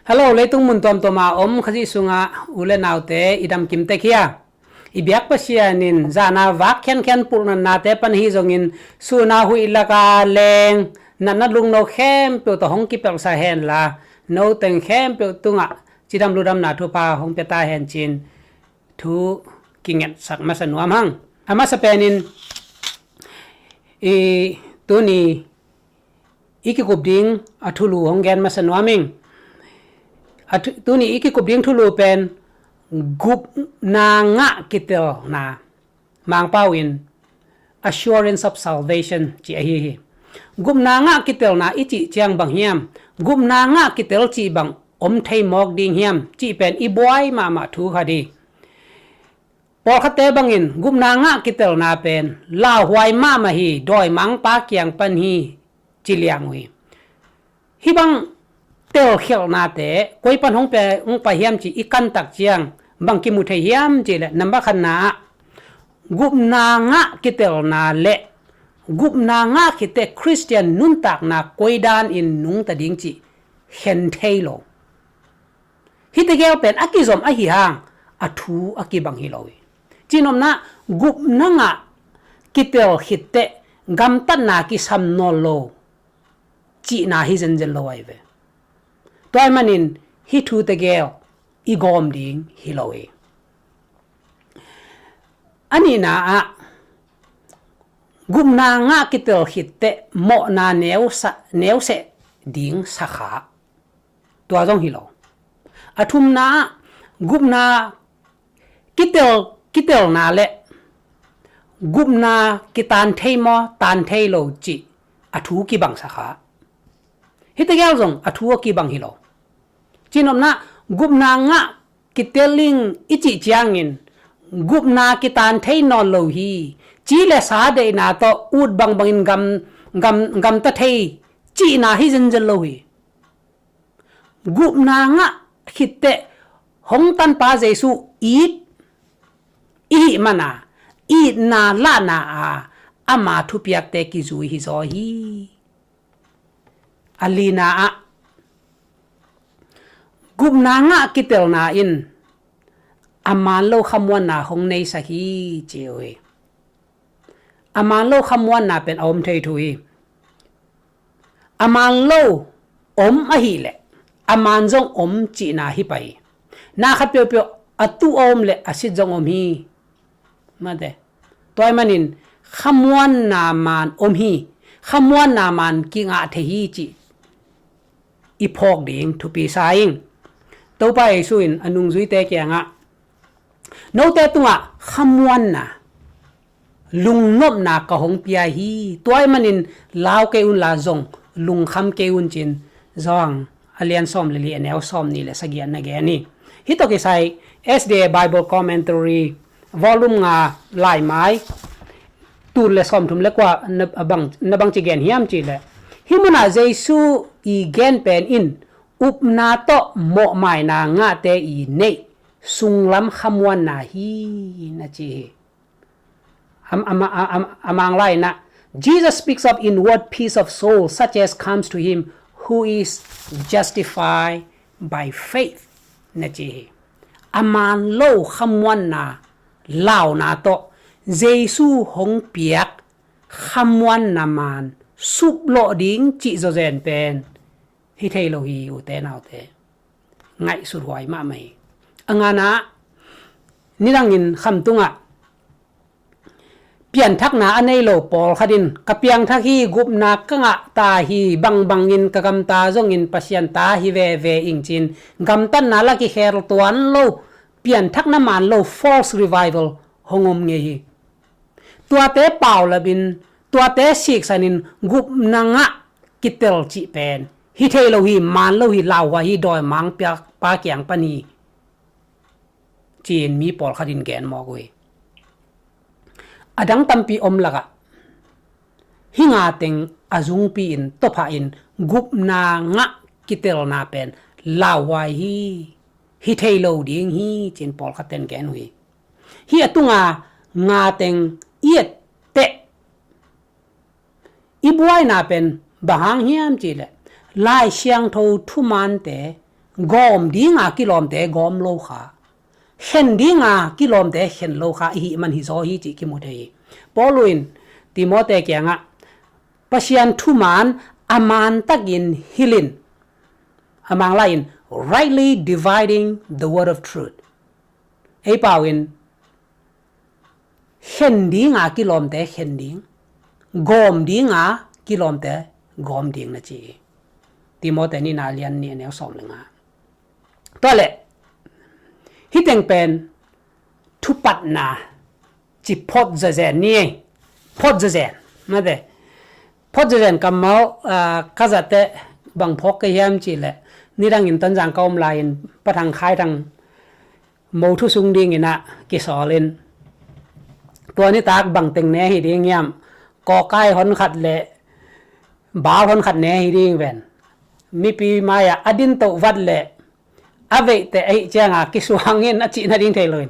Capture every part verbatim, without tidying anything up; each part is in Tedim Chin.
Hello, leitung mun tuamtuam a om Khazih sungah u le naute i damkim tek hia? I biak Pasian in zana vak khiankhian pulhnatnate pan ahi zongin, suna huih laka leng natna lungno khempeuh tawh hong kipelhsa henla, noteng khempeuh tungah cidam ludamna thupha hong pia ta hen ci-in thu kingetsak masa nuam hang. A masa penin i tuni i kikup ding a thulu hong gen masa nuam ing. A thu-, tuni i kikup ding thulu pen gupna ngah kitelna, Mangpau in assurance of salvation ci ahi hi. Gupna ngah kitelna i cih ciang bang hiam? Gupna ngah kitel cih bang om thei mawk ding hiam cih pen i buai mahmah thu khat hi. Pawlkhatte bangin gupna ngah kitelna pen lauhuai mahmah hi, dawimangpa kiang pan hi ci liang uh hi. Hih bang telkhialhnate koi pan hong pe, hong pai hiam ci i kantak ciang bang kimu thei hiam cih leh, nambat khatna ah gupna ngah kitelna le gupna ngah khitteh Khristian nuntakna koi danin nungta ding cih khen thei lo. Hih tegel pen a kizom ahi hang a thu a kibang hi lo hi. Cihnopna, gupna ngah kitel khitteh gamtatna kisam nawn lo cihna hi zenzen lo ahi ve. Tua ahih manin hih thu tegel i gawm ding hi lo hi. A nihna ah gupna ngah kitel khitteh mawhna neusa-, neuseh ding sakha, tua zong hi lo. A thumna ah gupna kitel, kitelna le gupna kitan thei maw, tan thei lo cih a thu kibang sakha. Hih tegel zong a thu a kibang hi lo. Cihnopna, gupna ngah kitel ing i cih ciangin gupna kitan thei nawn lo hi. Ci le sa deihna tawh ut bangbangin gam, gam, gamta thei cihna hi zenzen lo hi. Gupna ngah khitteh hong tanpa Jesu it i hih mana, itna lahna a ama thupiakte kizui hi zaw hi. A lina ah gupna ngah kitelna in a man lo khamuanna hong neisak hi ci uh hi. A man lo khamuanna pen a om thei thu hi. A man lo om ahih leh a man zong om cihna hi pah hi. Na khat peuhpeuh a tuh a om leh a sit zong om hi. Mate. Tua ahih manin khamuanna man om hi. Khamuanna man kingah thei hi cih i phawk ding thupi sa ing. Topa Jesu in a nungzuite kiangah, note tungah khamuanna, lungnopna ka hong pia hi. Tua ahih manin lau kei un la zong lungkham kei un ci-in Johan a lian sawm le li, a neu sawm nih le sagih ah na gen hi. Hih tawh kisai S D A Bible Commentary volume nga, laimai tul le sawmthum le kua na bang, na bang ci gen hiam cih leh, hih munah Jesu i gen pen in upna tawh mawhmaina ngahte i neih sunglam khamuanna hi na ci hi. A, a, a, a, a Mang lai-in ah, Jesus speaks of inward peace of soul such as comes to him who is justified by faith na ci hi. A man lo khamuanna launa tawh Jesu hong piak khamuanna man suplawh ding cih zawzen pen hi thei lo hi, ute naute. Ngaihsut huai mahmah hi. A ngana, nidangin khamtungah pianthakna a nei lo pawlkhat in, ka piangthak hi, gupna ka ngah ta hi, bangbangin ka gamta zongin Pasian ta hi veve ing ci-in gamtatna la kikhel tuan lo, pianthakna man lo false revival hong om ngei hi. Tuate paulapin, tuate siksanin gupna ngah kitel cih pen hi thei lo hi, man lo hi, lauhuai hi, dawimangpa kiang pan hi ci-in mi pawlkhat in gen mawk uh hi. A dang tampi om lakah hih nga teng a zungpi in, tawpha in gupna ngah kitelna pen lauhuai hi, hi thei lo ding hi ci-in pawlkhat ten gen uh hi. Hih a tunga nga teng i etteh i buaina pen bang hang hiam cih leh, Lai Siangtho thumante gawm dinga kilawmte gawm lo kha, khen dinga kilawmte khen lo kha i hih man hi zaw hi cih kimu thei hi. Paul in Timote kiangah Pasian thuman a mantakin hilhin, a Mang lai-in rightly dividing the word of truth. Ei pau in khen dinga kilawmte khen ding, gawm dinga kilawmte gawm ding na ci hi. Timote nihna lian nih a neu sawm le nga. Tua leh hih teng pen thupatna ci phot zezen ni ei. Phot zezen. Mate. Phot zezen kammal, ah, ka zate bang phawk ka hiam cih leh, nidangin Tonzang ka om lai-in Pa Thang Khai Thang mo thu sung dingin ah kisawlin, tua nitak bang teng ne hi ding hiam, kawkai hon khat le bal hon khat ne hi ding ven. Mipi mai-ah a din toh vat le a veihte ahih cianga kisuangin a cihna ding thei loin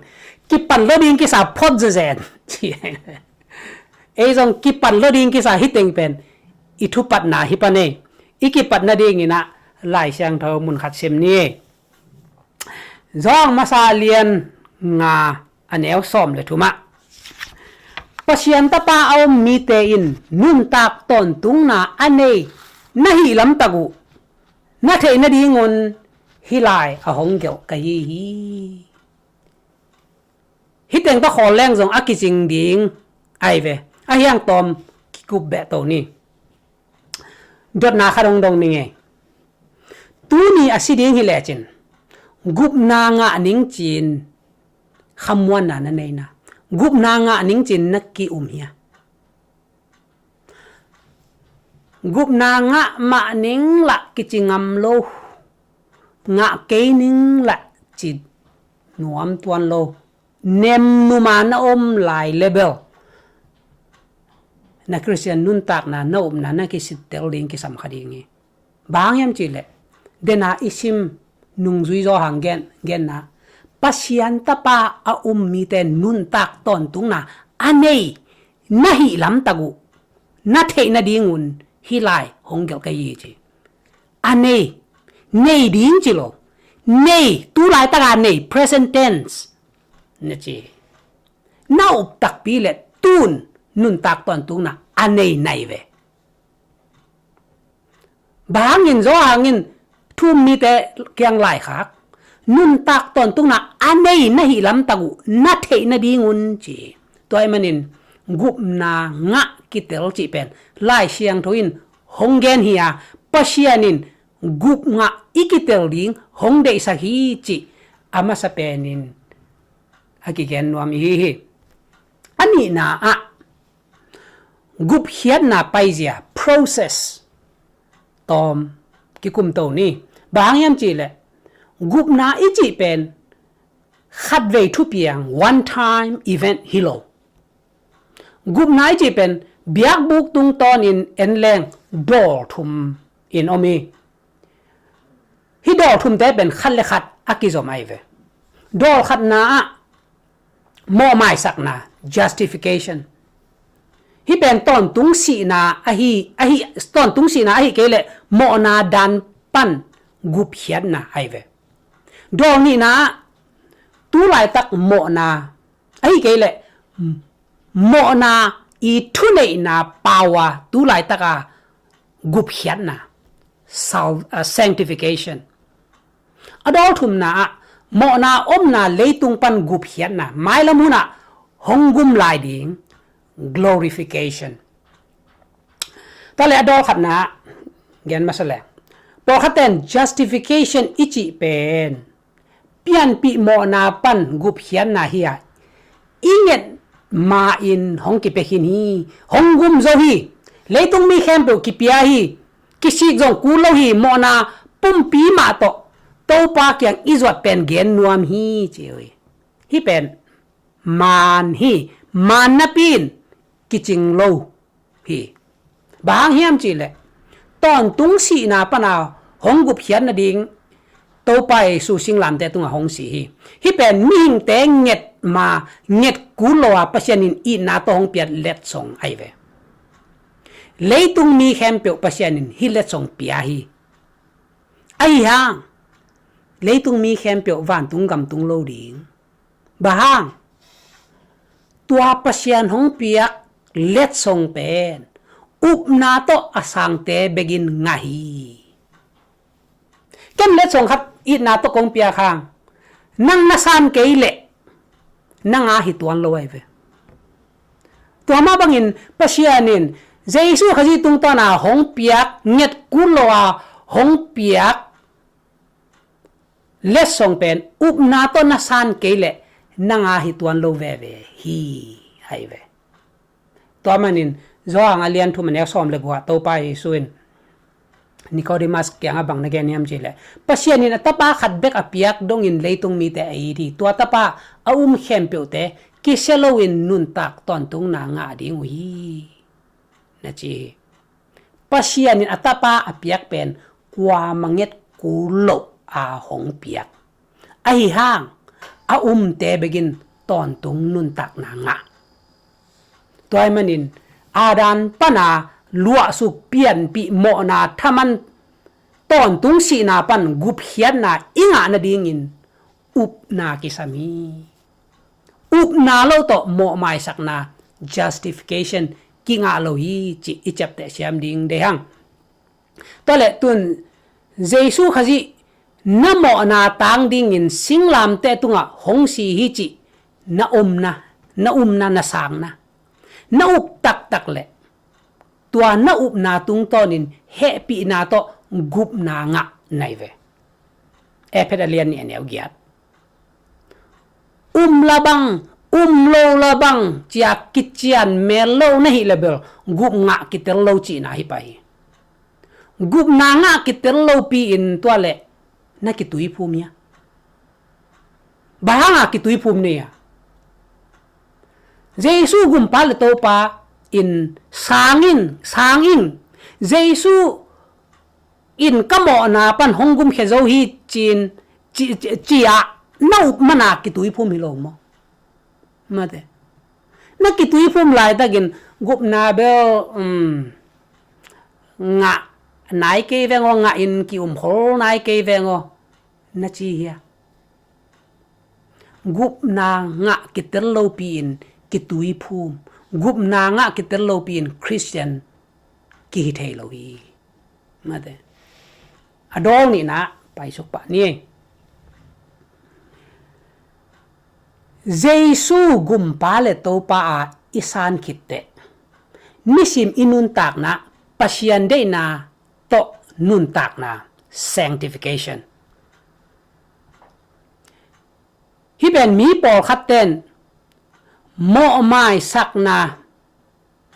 kipan lo ding kisa phot zezen ci. Ei zong kipan lo ding kisa hih teng pen i thupatna hi pan ei. I kipatna dingin ah Lai Siangtho mun khat sim ni. Johan masa lian nga a neu sawm le thumah, Pasian Tapa a um mite in nuntak tawntungna a nei na hih lamtak uh na theih nadingun hih lai a hong gelh ka hi hi. Hih teng tawh khawl leng zong a kicing ding ahi ve. A hiang tawm kikup beh to ni. Dotna khat hong dong ning ei. Tuni a si ding hi lecin gupna ngah ning cin khamuanna na neina, gupna ngah ning cin na ki-um hia? Gupna ngah mah ning lah kici ngam lo, ngah kei ning lah ci nuam tuan lo, nem numa na om lai le bel na Khristian nuntakna na upna na kisittel ding kisam kha ding hi. Bang hang hiam cih leh, dena i sim nungzui zaw hang gen, genna, Pasian Tapa a um mite nuntak tawntungna a nei na hih lamtak uh na theih nadingun hih lai hong gelh ka hi ci. A nei, nei ding ci lo. Nei, tu laitaka nei, present tense na ci. Na up takpi le tun nuntak tawntungna a nei na hi ve. Bang hangin, zaw hangin thu-um mite kiang laikhak, nuntak tawntungna a nei na hih lamtak uh na theih nadingun ci. Tua ahih manin gupna ngah kitel cih pen Lai Siangtho in hong gen hi a, Pasian in gup ngah i kitel ding hong deihsak hi cih a masa penin a kigen nuam i hi hi. A nihna ah gupkhiatna paizia, process tawm kikum to ni. Bang hang hiam cih leh, gupna i cih pen khatvei thupiang, one time event hi lo. Gupna i cih pen biakbuk tungtawnin en leng dawl thum in om hi. Hih dawl thumte pen khat le khat a kizom ahi ve. Dawl khatna ah mawhmaisakna, justification. Hih pen tawntung sihna ahi, ahi, tawntung sihna ahi kei leh mawhna dan pan gupkhiatna ahi ve. Dawl nihna ah tu laitak mawhna ahi kei leh mawhna i thuneihna power tu laitaka gupkhiatna, sal-, ah, sanctification. A dawl thumna ah mawhna omna leitung pan gupkhiatna, mailam hunah hong gum lai ding, glorification. Tua leh a dawl khatna ah gen masa leng, pawlkhatten justification i cih pen pianpih mawhna pan gupkhiatna hi a, i nget ma-in hong kipia khin hi, hong gum zo hi, leitung mi khempeuh kipia hi, kisik zong kul lo hi, mawhna pumpi mah tawh Topa kiang i zuat pen gen nuam hi ci uh hi. Hih pen maan hi, maan napi in kicing lo hi. Bang hang hiam cih leh, tawntung sihna pana hong gupkhiat nading Topa Jesu singlamteh tungah hong si hi. Hih pen mihingte nget ma, nget kul lo a Pasian in itna tawh hong piat letsong ahi ve. Leitung mi khempeuh Pasian in hih letsong pia hi. Ahi hang leitung mi khempeuh vantung gam tung lo ding. Bang hang? Tua Pasian hong piak letsong pen upna tawh a sangte bek in ngah hi. Ken letsong khat itna tawh kong piak hang, nang na san kei leh nang a hi tuan lo ahi ve. Tua mah bangin Pasian in Jesu Khazih tungtawna hong piak nget kul lo a hong piak letsong pen upna tawh na san kei leh nang a hi tuan lo veve hi, ahi ve. Tua manin Johan a lian thum a neu sawm le guk ah Topa Jesu in Nicodemus kiangah bang na gen hiam cih leh, Pasian in a tapa khat bek a piak dongin leitung mite a it hi. Tua tapa a um khempeuhte kisia loin nuntak tawntungna ngah ding uh hi, na ci hi. Pasian in a tapa a piak pen kuamah nget kul loh a hong piak. Ahi hang a umte bek in tawntung nuntakna ngah. Tua ahih manin Adam pana luahsuk pianpih mawhna thaman tawntung sihna pan gupkhiatna i ngah nadingin upna kisam hi. Upna lo tawh mawhmaisakna, justification, kingah lo hi cih i ciapteh siam ding deih hang. Tua leh tun Jesu Khazih na mawhna tang dingin singlamteh tungah hong si hi cih na umna, na umna, na sangna, na up taktak leh tua na upna tungtawnin hehpihna tawh gupna ngah na hi ve. Efesa a lian nih a neu giat. Um la bang, um lo la bang, ci-a kician mel lo na hih leh bel gup ngah kitel lo cihna hi pah hi. Gupna ngah kitel lopi-in tua leh na kituiphum hia? Bang hanga kituiphum na hi a? Jesu Gumpa le Topa in sang in, sang in. Jesu in ka mawhna pan hong gumkhia zo hi ci-in, ci, ci, ci-a na up mana kituiphum hi lo maw? Mate. Na kituiphum laitakin gupna bel, um, ngah nai kei veng aw, ngah in ki-umkhol nai kei veng aw, na ci hia? Gupna ngah kitel lopi-in kituiphum, gupna ngah kitel lopi-in Christian kihi thei lo hi. Mate. A dawl nihna paisuk pah ni. Jesu Gumpa le Topa a i san khitteh nisim i nuntakna, Pasian deihna tawh nuntakna, sanctification. Hih pen mi pawlkhat ten mawhmaisakna,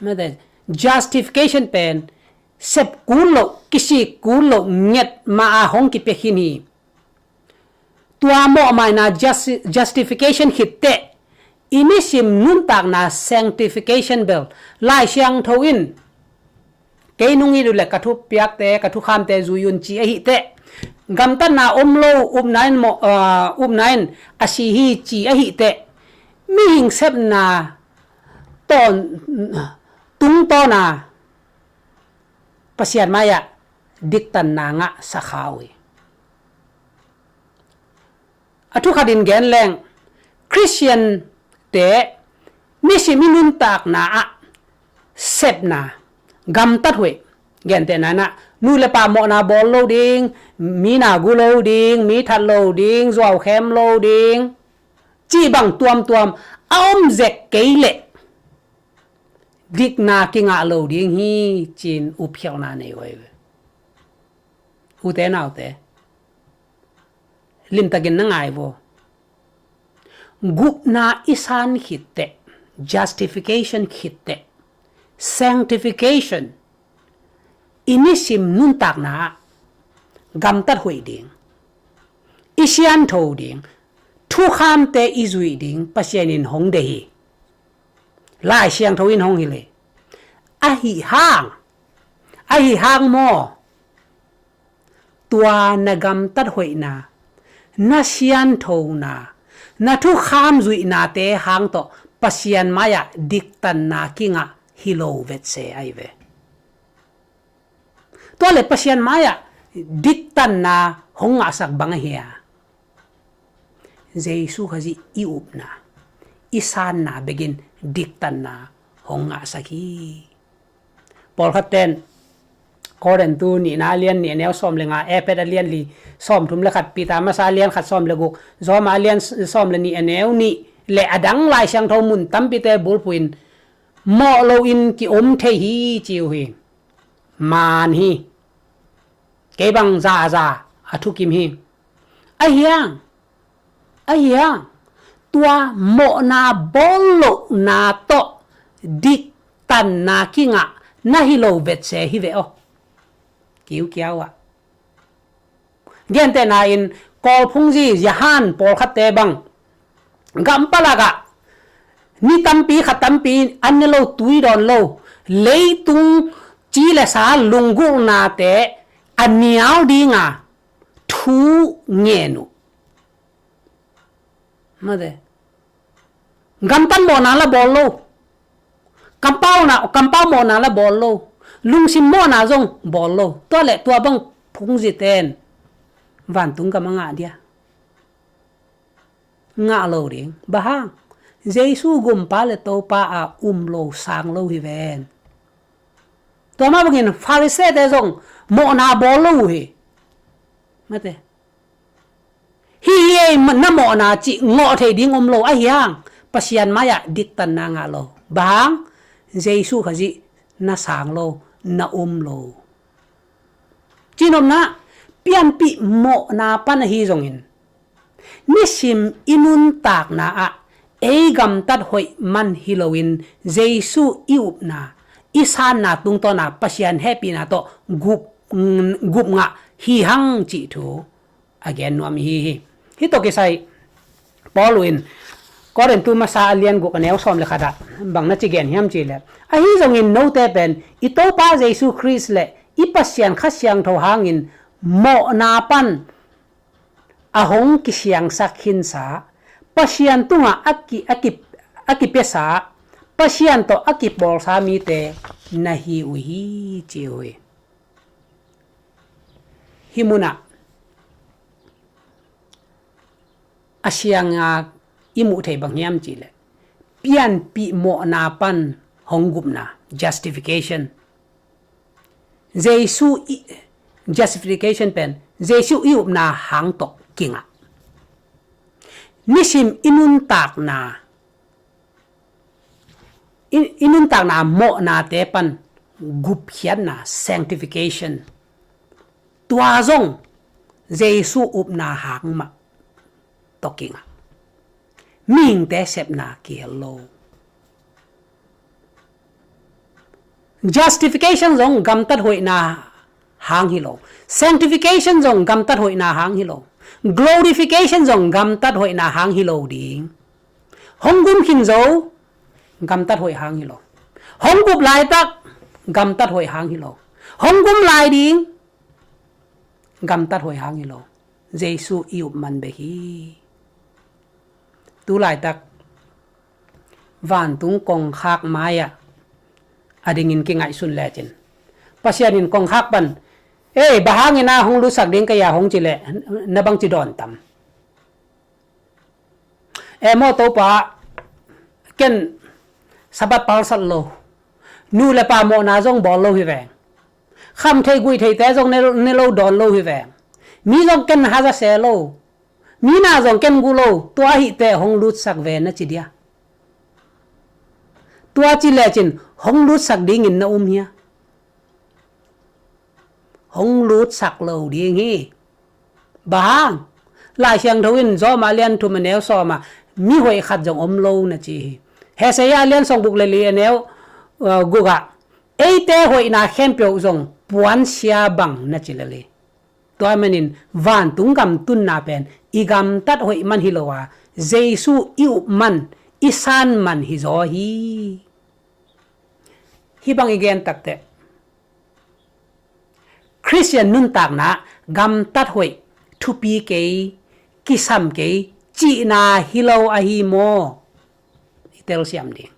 mate, justification pen sep kul loh, kisik kul loh nget ma-a hong kipia khin hi. Tua mawhmaina justi-, justification khitteh i nisim nuntakna sanctification bel Lai Siangtho in kei nung it uh leh ka thupiakte, ka thukhamte zui un ci ahihteh, gamtatna om lo upna in maw, ah, upna in a si hi ci ahihteh, mihing sepna tawn, tungtawna Pasian mai-ah diktanna ngah sakha uh hi. A thukhatin gen leng, Christian-te nisim i nuntakna ah sepna, gamtat hoih, gentehna in ah nu le pa mawhna bawl lo ding, mi na gu lo ding, mi that lo ding, zuaukhem lo ding, cih bang tuamtuam a om zek kei leh dikna kingah lo ding hi ci-in upkhialhna nei uh hi ve. Ute naute, limtakin na ngai vo. Gupna i san khitteh, justification khitteh, sanctification, i nisim nuntakna ah gamtat hoih ding, i siantho ding, thukhamte i zuih ding Pasian in hong deih hi. Lai Siangtho in hong hilh hi. Ahi hang, ahi hang maw, tua na gamtat hoihna, na sianthona, na thukham zuihnate hang tawh Pasian mai-ah diktanna kingah hi lo vetse ahi ve. Tua leh Pasian mai-ah diktanna hong ngahsak bang ahi a? Jesu Khazih i upna, i sanna bekin diktanna hong ngahsak hi. Pawlkhat ten Korintu nihna a lian nih a neu sawm le nga, Efet a lian li sawm thum le khat, Peter masa a lian khat sawm le guk, Roma a lian sawm le nih a neu nih le a dang Lai Siangtho mun tampite bulphuh in mawh loin ki-om thei hi ci uh hi. Maan hi. Kei bang zaza a thukim hi. Ahi hang, ahi hang, tua mawhna bawl lohna tawh diktanna kingah na hi lo vetse hi ve aw. Kiukiau ah. Gentehna in Kawl phungzi Johan pawlkhatte bang gam palakah ni tampi kha tampi an ne lo, tui dawn lo, leitung ci le sa lunggulhnate a nial dinga thu ngen uh. Mate. Gamtat mawhna la bawl lo. Kampau na, kampau mawhna la bawl lo. Lungsim mawhna zong bawl lo. Tua le tua bang phungzi ten vantung gam a ngah dia? Ngah lo ding. Bang hang? Jesu Gumpa le Topa a um lo, sang lo hi ven. Tua mah bangin Pharisee-te zong mawhna bawl lo uh hi. Mate. Hih hi ei na mawhna cih ngawh thei ding om lo, ahi hang Pasian mai-ah diktanna ngah lo. Bang hang? Jesu Khazih na sang lo, na um lo. Cinopna, pianpih mawhna pan ahi zongin, nisim i nuntakna ah ei gamtat hoih man hi loin Jesu i upna, i sanna tungtawna Pasian hehpihna tawh gup, gupngah hi hang cih thu a gen nuam ihi hi. Hih tawh kisai Paul in Korintu masa a lian guk a neu sawm le khatah bang na ci gen hiam cih leh, ahi zongin note pen i Topa Jesu Khrist le i Pasian Kha Siangtho hangin mawhna pan a hong kisiangsak khinsa, Pasian tungah a ki, a ki, a kipiasa, Pasian tawh a kipawlsa mite na hi uh hi ci uh hi. Hih munah a sianga i muh thei bang hiam cih leh, pianpih mawhna pan hong gupna, justification. Jesu i, justification pen Jesu i upna hang tawh kingah. Nisim i nuntakna, i, i nuntakna mawhnate pan gupkhiatna, sanctification. Tua zong Jesu upna hang mah tawh kingah. Mihingte sepna kihel lo. Justification zong gamtat hoihna hang hi lo. Sanctification zong gamtat hoihna hang hi lo. Glorification zong gamtat hoihna hang hi lo ding. Hong gum khin zo, gamtat hoih hang hi lo. Hong gup laitak, gamtat hoih hang hi lo. Hong gum lai ding, gamtat hoih hang hi lo. Jesu i up man bek hi. Tu laitak vantung kongkhak mai-ah a dingin kingaihsun lecin, Pasian in kongkhak pan, "Ei, bang hangin a hong lutsak ding kei a?" hong ci leh na bangci dawn tam? "E maw Topa, ken Sabbath palsat lo, nu le pa mawhna zong bawl lo hi veng, kham thei guih theite zong ne, ne lo dawn lo hi veng, mi zong ken haza se lo, mi na zong ken gu lo, tua ahih teh hong lutsak ve," na ci dia? Tua ci lecin hong lutsak dingin na um hia? Hong lutsak lo ding hi. Bang hang? Lai Siangtho in Roma lian thum a neu sawm ah mi hoih khat zong om lo na ci hi. Heseia lian sawm guk le li a neu, uh, guk ah, "Eite hoihna khempeuh zong puansia bang," na ci lel hi. Tua manin vantung gam tunna pen i gamtat hoih man hi lo a, Jesu i up man, i san man hi zaw hi. Hih bang i gen takteh, Khristian nuntakna gamtat hoih, thupi kei, kisam kei cihna hi lo ahi maw? I telsiam ding.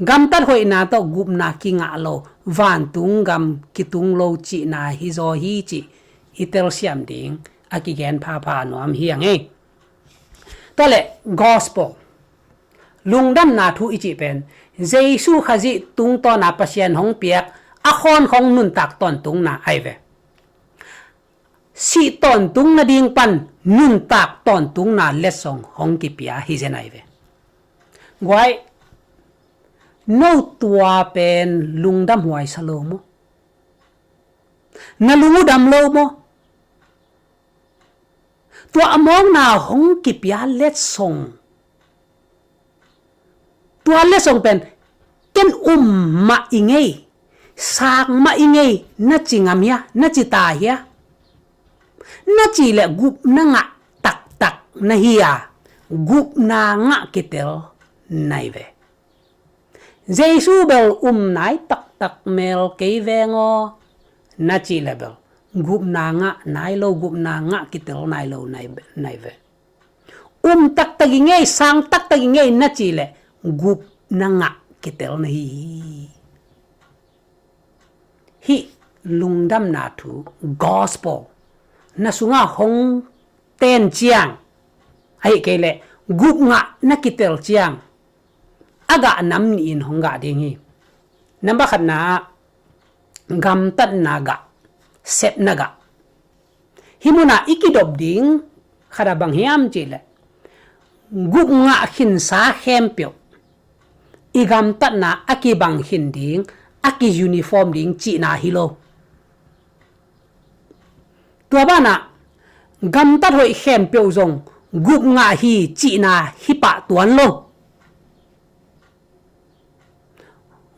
Gamtat hoihna tawh gupna kingah lo, vantung gam kitung lo cihna hi zaw hi cih i telsiam ding a kigen phapha nuam hi ing ei. Tua leh gospel, lungdamna thu i cih pen Jesu Khazih tungtawna Pasian hong piak a khawnkhong nuntak tawntungna ahi ve. Sih tawntung nading pan nuntak tawntungna letsong hong kipia hi zen ahi ve. Guai, no tua pen lungdam huai sa lo maw? Na lung uh dam lo maw? Tua a mawkna hong kipia letsong, tua letsong pen ken um mah i ngei, sang mah i ngei, na ci ngam hia, na ci ta hia? Na cih leh gupna ngah taktak na hi a, gupna ngah kitel na hi ve. Jesu bel um nai taktak mel kei veng aw, na cih leh bel gupna ngah nai lo, gupna ngah kitel nai lo na hi ve. Um taktak i ngei, sang taktak i ngei na cih leh gupna ngah kitel na hi hi. Hih lungdamna thu, gospel, na sungah hong ten ciang, ahih kei leh gupna ngah na kitel ciang, a gah nam nih in hong gah ding hi. Nambat khatna ah gamtatna gah, sepna gah. Hih munah i kidop ding khat ah bang hiam cih leh, gupna ngah khinsa khempeuh i gamtatna a kibang khin ding, a ki-uniform ding cihna hi lo. Tua banah gamtat hoih khempeuh zong gupna ngah hi cihna hi pah tuan lo.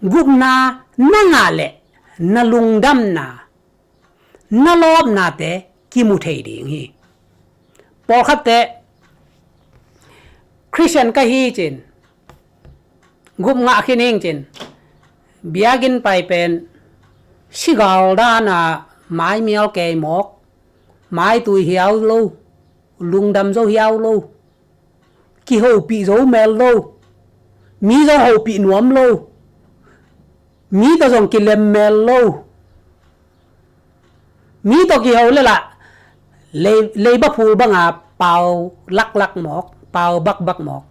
Gupna na ngah leh na lungdamna, na lawpnate kimu thei ding hi. Pawlkhatte Christian ka hi cin, gupna ngah khin ing cin, biakinn pai pen sigal dana maimial kei mawk, maitui hiau lo, lungdam zo hiau lo, kihopih zo mel lo, mi zong hopih nuam lo, mi tawh zong kilem mel lo, mi tawh kiho leh lah lei, leiba phul banga pau laklak mawk, pau bakbak mawk.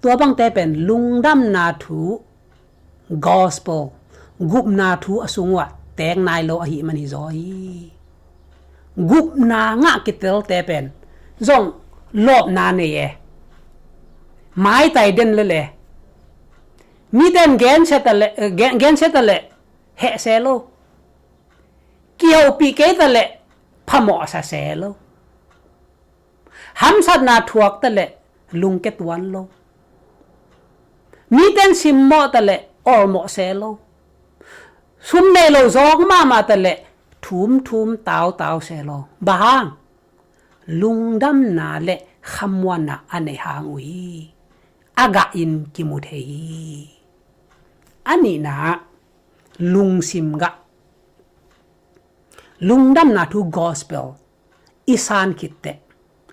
Tua bangte pen lungdamna thu, gospel, gupna thu a sung uah teek nai lo ahih man hi zaw hi. Gupna ngah kitelte pen zong lawpna nei e. Maitai den lel e. Miten gensia ta leh, gen, gensia ta leh heh se lo. Kihopih kei ta leh phamawh sa se lo. Hamsatna thuak ta leh lungke tuan lo. Miten simmawh ta leh awlmawh se lo. Sum nei lo zawng mahmah ta leh thumthum tautau se lo. Bang hang? Lungdamna leh khamuanna a neih hang uh hi. A gah in kimu thei hi. A nihna ah lungsim gah, lungdamna thu gospel i san khit teh,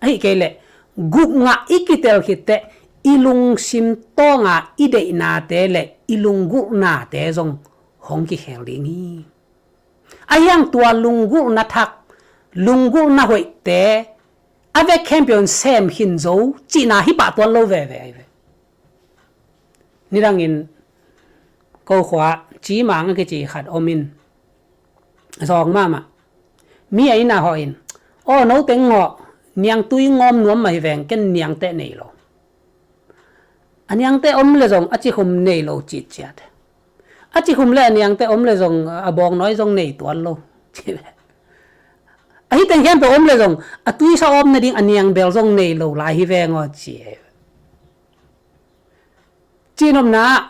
ahih kei leh gupna ngah i kitel khit teh, i lungsim tawnga i deihnate leh i lunggulhnate zong hong kikhel ding hi. Ahi hang tua lunggulhna thak, lunggulhna hoihte a vek khempeuh in sem khin zo cihna hi pah tuan lo veve ahi ve. Nidangin ko khua Cimang a kici khat om in, zawng mahmah. Mi a inn ah hawh in, "Aw, no teng hawh, niangtui ngawm nuam mah hi veng, ken niangte nei lo. A niangte om leh zong a cikhum nei lo citciat. A cikhum leh a niangte om leh zong a bawngnawi zong nei tuan lo." "A hih teng khempeuh om leh zong a tuisa awp nading a niang bel zong nei lo lai hi veng aw," ci. Cihnopna ah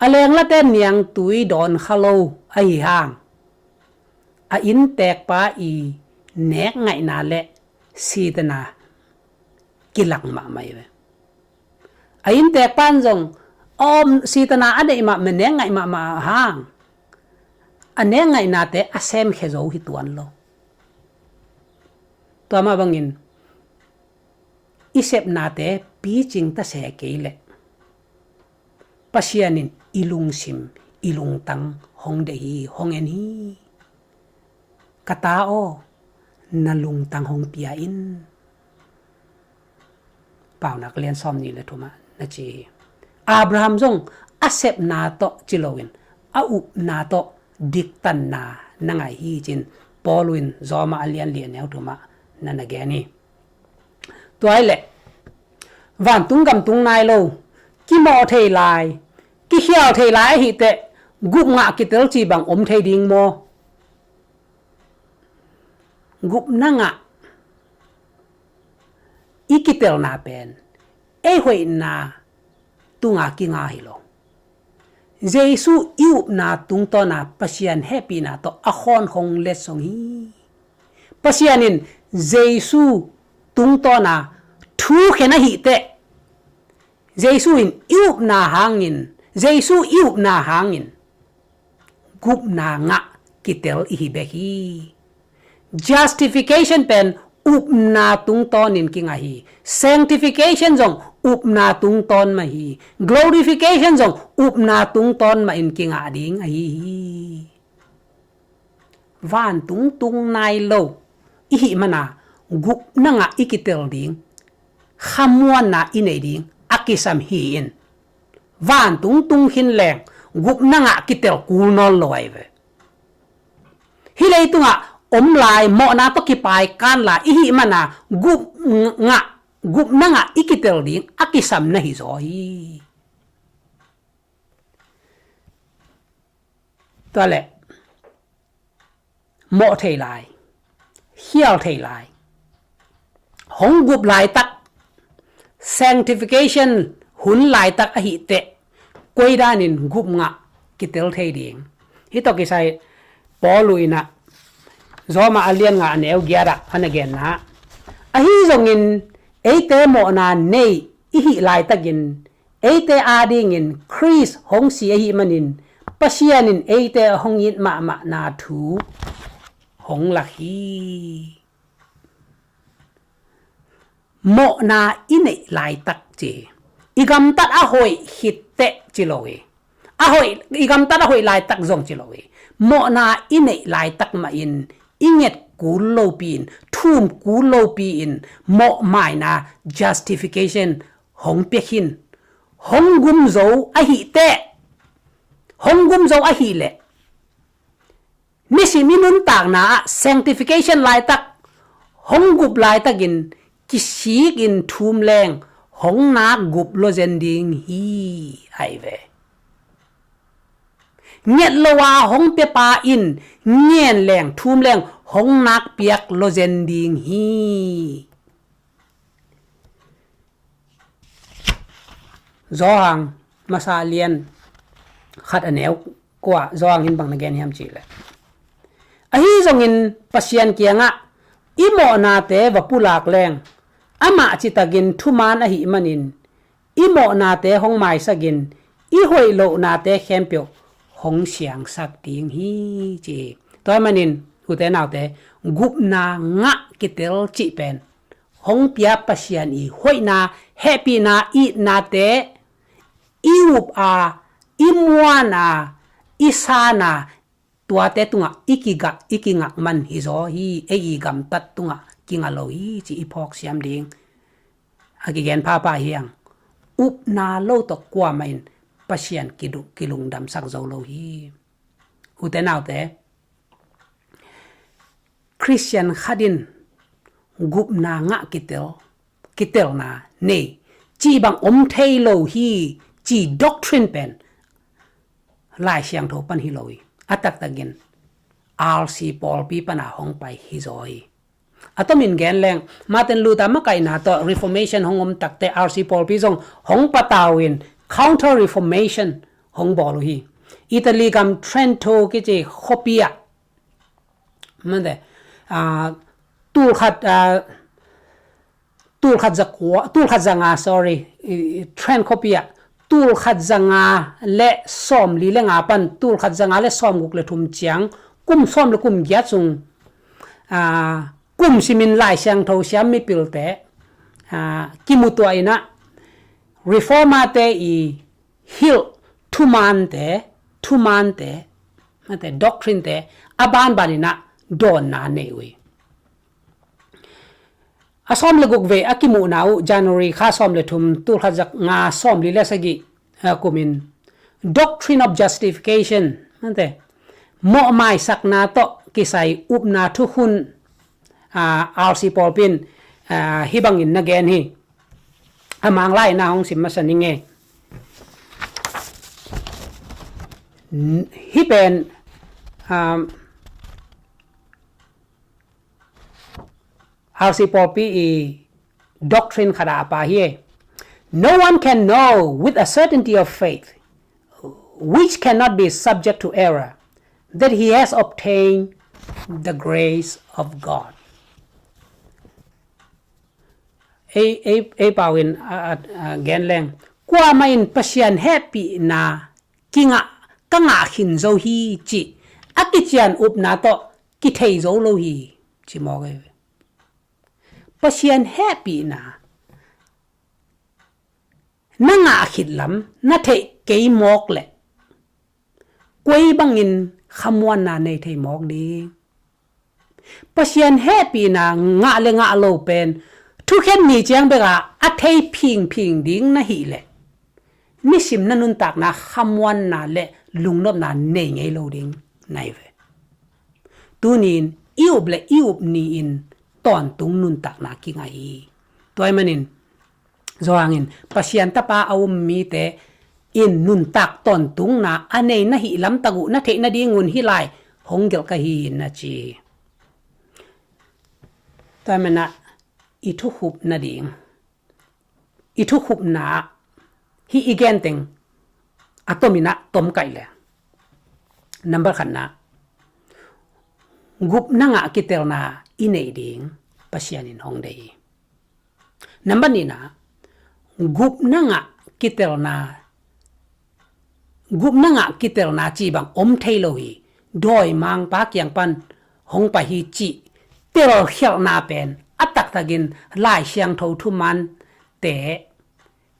a lenglate niangtui dawn kha lo ahi hang, a inntekpa i nek ngaihna leh sitana kilang mahmah hi ve. A inntekpa in zong a om, sitana a neih mahmah, nek ngaih mahmah a hang, a nek ngaihnate a semkhia zo hi tuan lo. Tua mah bangin i sepnate picing ta se kei leh Pasian in i lungsim, i lungtang hong deih hi, hong en hi. "Ka ta aw, na lungtang hong pia in. Paunak lian sawm nih le thumah na ci hi. Abraham zong a sepna tawh ci loin a upna tawh diktanna na ngah hi ci-in Paul in Rom a lian li a neu thumah na na gen hi. Tua hi leh vantung gamtung nai lo, kimawh thei lai, kikhial thei lai ahih teh gupna ngah kitel ci bang om thei ding maw? Gupna ngah i kitelna pen ei hoihna tunga kinga hi lo. Jesu i upna tungtawna Pasian hehpihna tawh a khawn hong letsong hi. Pasian in Jesu tungtawna thu khen ahih teh, Jesu in i upna hangin, Jesu i upna hangin gupna ngah kitel i hi bek hi. Justification pen upna tungtawnin kingah hi. Sanctification zong upna tungtawn mah hi. Glorification zong upna tungtawn mahin kingah ding ahi hi. Vantung tung nai lo i hih mana gupna ngah i kitel ding, khamuanna i nei ding a kisam hi-in, vantung tung khin leng gupna ngah kitel kul nawn lo ahi ve. Hih leitungah om lai, mawhna tawh kipai kan lai i hih mana gupna ngah, gupna ngah i kitel ding a kisam na hi zaw hi. Tua leh mawh thei lai, khial thei lai, hong gup laitak, sanctification hun laitak ahih teh, koi danin gupna ngah kitel thei ding? Hih tawh kisai Paul in ah Rom a lian nga a neu giat ah a na genna, ahi zongin eite mawhna nei i hih laitakin eite adingin Khrist hong si ahih manin Pasian in eite hong it mahmahna thu hong lak hi. Mawhna i neih laitak ci, i gamtat a hoih khit teh ci lo hi. A hoih, i gamtat a hoih laitak zong ci lo hi. Mawhna i neih laitak mahin i nget kul lopi-in, thum kul lopi-in mawhmaina, justification hong pia khin. Hong gum zo ahih teh, hong gum zo ahih leh nisim i nuntakna ah sanctification laitak, hong gup laitakin kisikin thum leng hong nak gup lo zen ding hi, ahi ve. Nget lo a hong piapa in ngen leng thum leng hong nak piak lo zen ding hi. Johan masa lian khat a neu kua Johan in bang na gen hiam cih leh, ahi zongin Pasian kiangah i mawhnate va pulak leng, amah citakin thuman ahih manin i mawhnate hong maisakin i hoih lohnate khempeuh hong siangsak ding hi, ci hi. Tua ahih manin ute naute, gupna ngah kitel cih pen hong pia Pasian i hoihna, hehpihna, itnate i up a, i muan a, i san a, tuate tungah i kigah, i kingak man hi zaw hi. Ei i gamtat tungah kinga lo hi, ci i phawk siam ding. A kigen phapha hi hang. Upna lo tawh kuamah in Pasian kidu-, kilungdamsak zo lo hi. Ute naute, Khristian khat in gupna ngah kitel, kitelna nei cih bang om thei lo hi, ci doctrine pen Lai Siangtho pan hi lo hi. A taktakin R C pawlpi pana hong pai hi zaw hi. A tomin gen leng, Martin Luther makaihna tawh Reformation hong om takte R C pawlpi zong hong patau in Counter Reformation hong bawl uh hi. Italy gam Trento kici khuapi ah, mate, ah, tulkhat, ah, tulkhat zakua, tulkhat zanga, sorry, i, i, Trent khuapi ah tulkhat zanga le sawmli le nga pan tulkhat zanga le sawmguk le thum ciang, kum sawm le kum giat sung, ah, kum simin Lai Siangtho siam mipilte, ah, kimutuah in ah Reformerte i hilh thumante, thumante, mate, doctrinete a banban in ah dawnna nei uh hi. A sawm le guk vei a kimuhna uh January kha sawm le thum, tul khat za nga sawm li le sagih, a, kumin Doctrine of Justification, ante, mawhmaisakna tawh kisai upna thukhun, a, R C Pawlpi in, a, hih bangin na gen hi. A Manglai na hong sim masa ning e. N-, hih pen, um, R C Pawlpi i doctrine khat a pha hi. No one can know with a certainty of faith, which cannot be subject to error, that he has obtained the grace of God. Ei, ei, ei pau in, a, a, a, gen leng. Kuamah in Pasian hehpihna kingah, ka ngah khin zo hi cih a kician upna tawh kithei zo lo hi, ci mawk ei. Pasian hehpihna na ngah khit lam na theih kei mawk leh, koi bangin khamuanna nei thei mawk ding. Pasian hehpihna ngah le ngah lo pen thukhen ni ciang bekah a thei phingphing ding na hih leh, nisim na nuntakna khamuanna le lungnopna nei ngei lo ding na hi ve. Tuni-in i up le i up ni-in tawntung nuntakna kingah hi. Tua ahih manin, zawhangin Pasian Tapa a um mite in nuntak tawntungna a nei na hih lamtak uh na theih nadingun hih lai hong gelh ka hi, na ci hi. Tua ahih manin i thukhup nading, i thukhupna ah hih i genteng a tomin ah tomkaih le. Number khatna, gupna ngah kitelna i neih ding Pasian in hong deih hi. Number nihna, gupna ngah kitelna, gupna ngah kitelna cih bang om thei lo hi. Dawimangpa kiang pan hong pai hi cih telkhialhna pen a taktakin Lai Siangtho thumante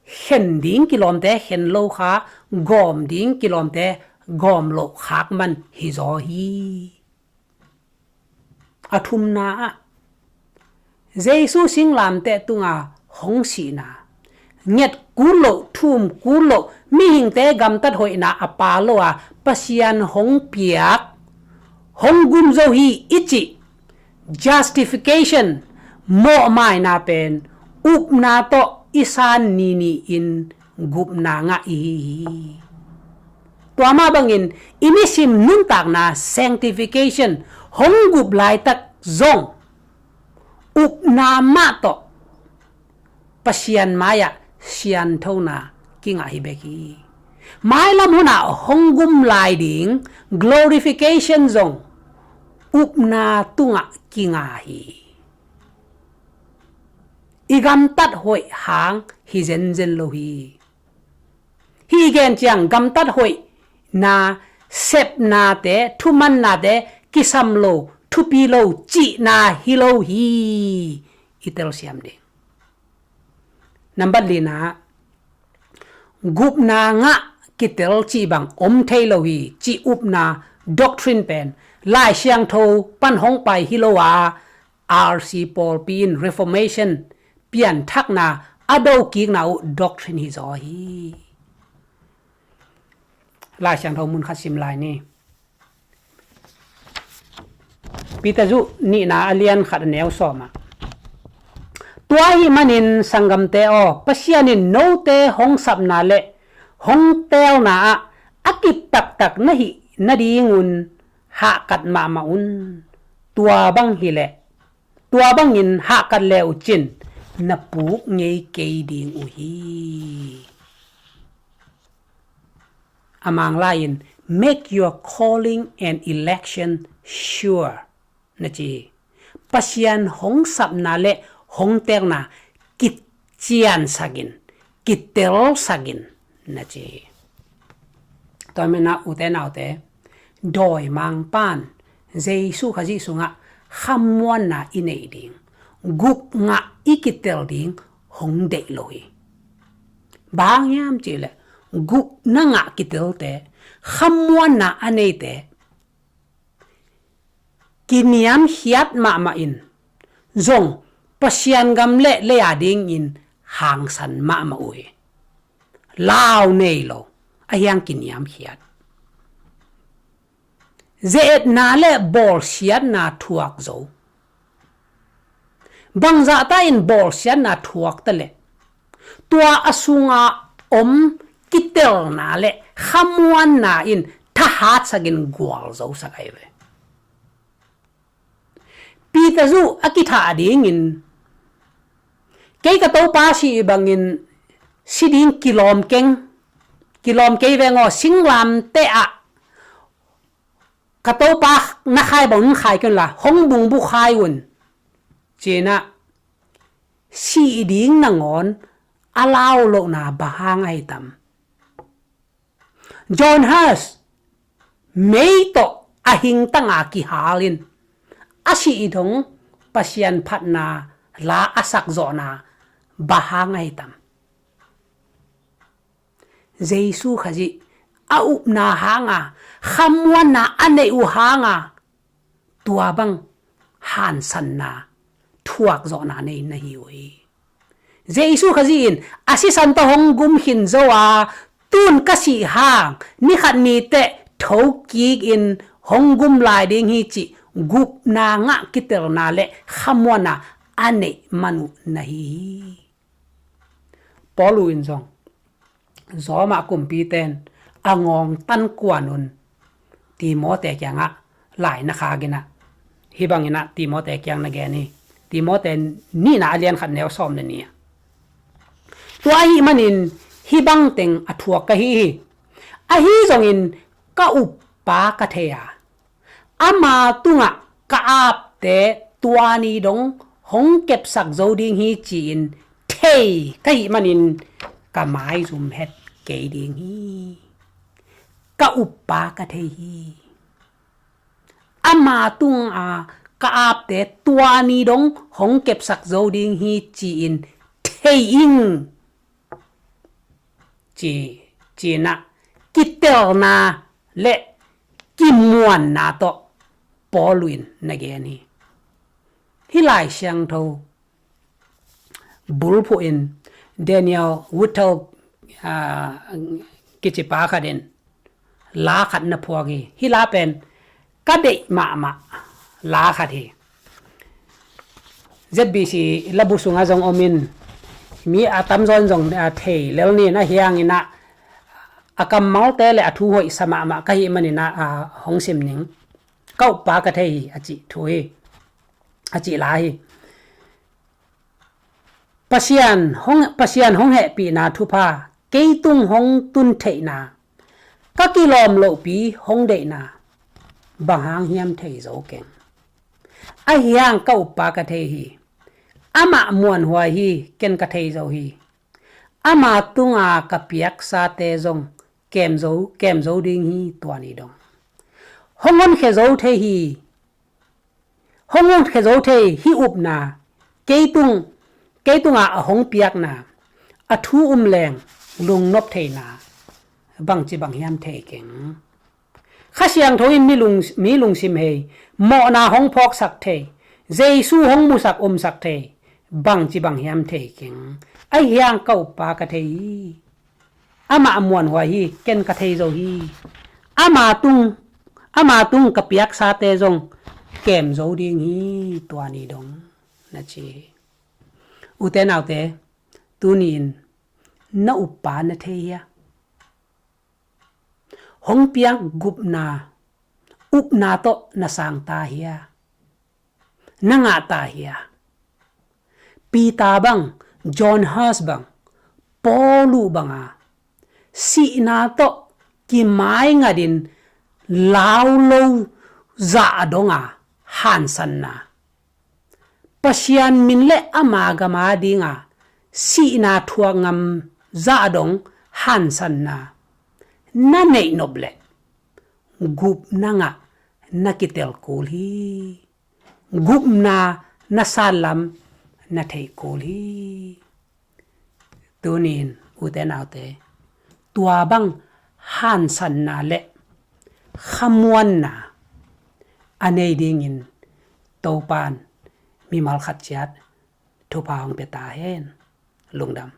khen ding kilawmte khen lo kha, gawm ding kilawmte gawm loh khak man hi zaw hi. A thumna ah, Jesu singlamteh tunga hong sihna, nget kul loh, thum kul loh, mihingte gamtat hoihna a pha lo a, Pasian hong piak, hong gum zo hi i cih justification, mawhmaina pen upna tawh i san ni ni-in gupna ngah i hi hi. Tua mah bangin i nisim nuntakna sanctification, hong gup laitak zong upna mah tawh Pasian mai-ah sianthona kingah hi bek hi. Mailam hunah hong gum lai ding glorification zong upna tungah kingah hi. I gamtat hoih hang hi zenzen lo hi. Hih i gen ciang gamtat hoihna, sepnate, thumannate kisam lo, thupi lo cihna hi lo hi. I telsiam ding. Number lina, gupna ngah kitel cih bang om thei lo hi cih upna doctrine pen Lai Siangtho pan hong pai hi lo a, R C Pawlpi in Reformation pianthakna a dokikna uh doctrine hi zaw hi. Lai Siangtho mun khat sim lai ni. Peter zuh nihna a lian khat a neu sawm ah, tua ahih manin sanggamte aw, Pasian in note hong sapna le hong teelna ah a kip taktak na hih nadingun hahkat mahmah un. Tua bang hileh, tua bangin hahkat le uh cin na puk ngei kei ding uh hi. A Manglai in, "Make your calling and election sure," na ci hi. Pasian hong sapna le hong teelna kiciansak in, kitelsak in, na ci hi. Tua manin ah ute naute, dawimangpa'n Jesu Khazih sungah khamuanna i neih ding, gup ngah i kitel ding hong deih lo hi. Bang hang hiam cih leh, gupna ngah kitelte, khamuanna a neite, kiniamkhiat mahmah in zong Pasian gam le lei a dingin hangsan mahmah uh hi. Lau nei lo, a hiang kiniamkhiat. Ze-etna le bawlsiatna thuak zo. Bangzahta in bawlsiatna thuak ta le, tua a sunga om kitelna le khamuanna in thahatsakin gualzosak ahi ve. Peter zu a kithah dingin, kei ka Topa si bangin si ding kilawm keng, kilawm kei veng aw, singlamteh ah ka Topa na khai bangin khai kei unla, hong bungbu khai un, ci-in ah, si ding nangawn a lau lohna bang hang ahi tam? John Huss mei tawh a hingtanga kihalin a sih dong Pasian phatna la a sakzawhna bang hang ahi tam? Jesu Khazih a upna hanga, khamuanna a neih uh hanga, tua bang hansanna thuakzawhna nei na hi uh hi. Jesu Khazih in a sisan tawh hong gum khin zo a, tun ka sih hang nikhat niteh thokikin hong gum lai ding hi cih gupna ngah kitelna le khamuanna a neih man uh na hi hi. Paulu in zong Roma kumpite in a ngawng tan kuan un Timote kiangah lai na khak in ah, hih bangin ah Timote kiang na gen hi. Timote nihna a lian khat neu sawm le nih ah. Tua ahih manin hih bang teng a thuak ka hi hi. Ahi zongin ka uppa ka thei a, ama tungah ka apte tua ni dong hong kepsak zo ding hi ci-in thei ka hih manin ka maizum het kei ding hi. Ka uppa ka thei hi. Ama tunga ka apte tua ni dong hong kepsak zo ding hi ci-in thei ing. Ci, ci-in ah kitelna le kimuanna tawh Paulu in na gen hi. Hih Lai Siangtho bulphuh in Daniel Woodall, ah, kicipa khat in la khat na phuak hi. Hih la pen ka deih mahmah la khat hi. Z B C labu sungah zong om in, mi a tamzaw in zong, ah, thei lel ni in, a hiangin ah a kammalte le a thu hoihsa mahmah ka hih manin ah, ah, hong sim ning. Ka uppa ka thei hi a cih thu hi. A cih la hi. Pasian hong, Pasian hong hehpihna thupha, kei tung hong tun theihna, ka kilawm lohpi hong deihna, bang hang hiam thei zo keng. A hiang ka uppa ka thei hi. Amah muanhuai hi, ken ka thei zo hi. Ama tunga ka piaksate zong kem zo, kem zo ding hi tua ni dong. Hong honkhia zo thei hi. Hong honkhia zo thei hih upna, kei tung, kei tungah a hong piakna, a thu um leng lungnop theihna, bangci bang hiam thei keng. Kha Siangtho in mi lung, mi lungsim hei, mawhna hong phawksak thei, Jesu hong musak umsak thei, bangci bang hiam thei keng. A hiang ka uppa ka thei hi. Amah muanhuai hi, ken ka thei zo hi. Ama tung, ama tung ka piaksate zong kem zo ding hi, tua ni dong, na ci hi. Ute naute, tuni-in na uppa na thei hia? Hong piak gupna, upna tawh na sangta hia? Na ngahta hia? Peter bang, John Huss bang, Paulu banga sihna tawh kimaingatin lau lo zah donga hansanna, Pasian min le ama gam a dinga sihna thuak ngam zah dong hansanna na neih nop leh gupna ngah na kitel kul hi. Gupna na sanlam na theih kul hi. Tuni-in ute naute, tua bang hansanna le khamuanna a nei dingin Topan mimal khat ciat thupha hong pia ta hen. Lungdam.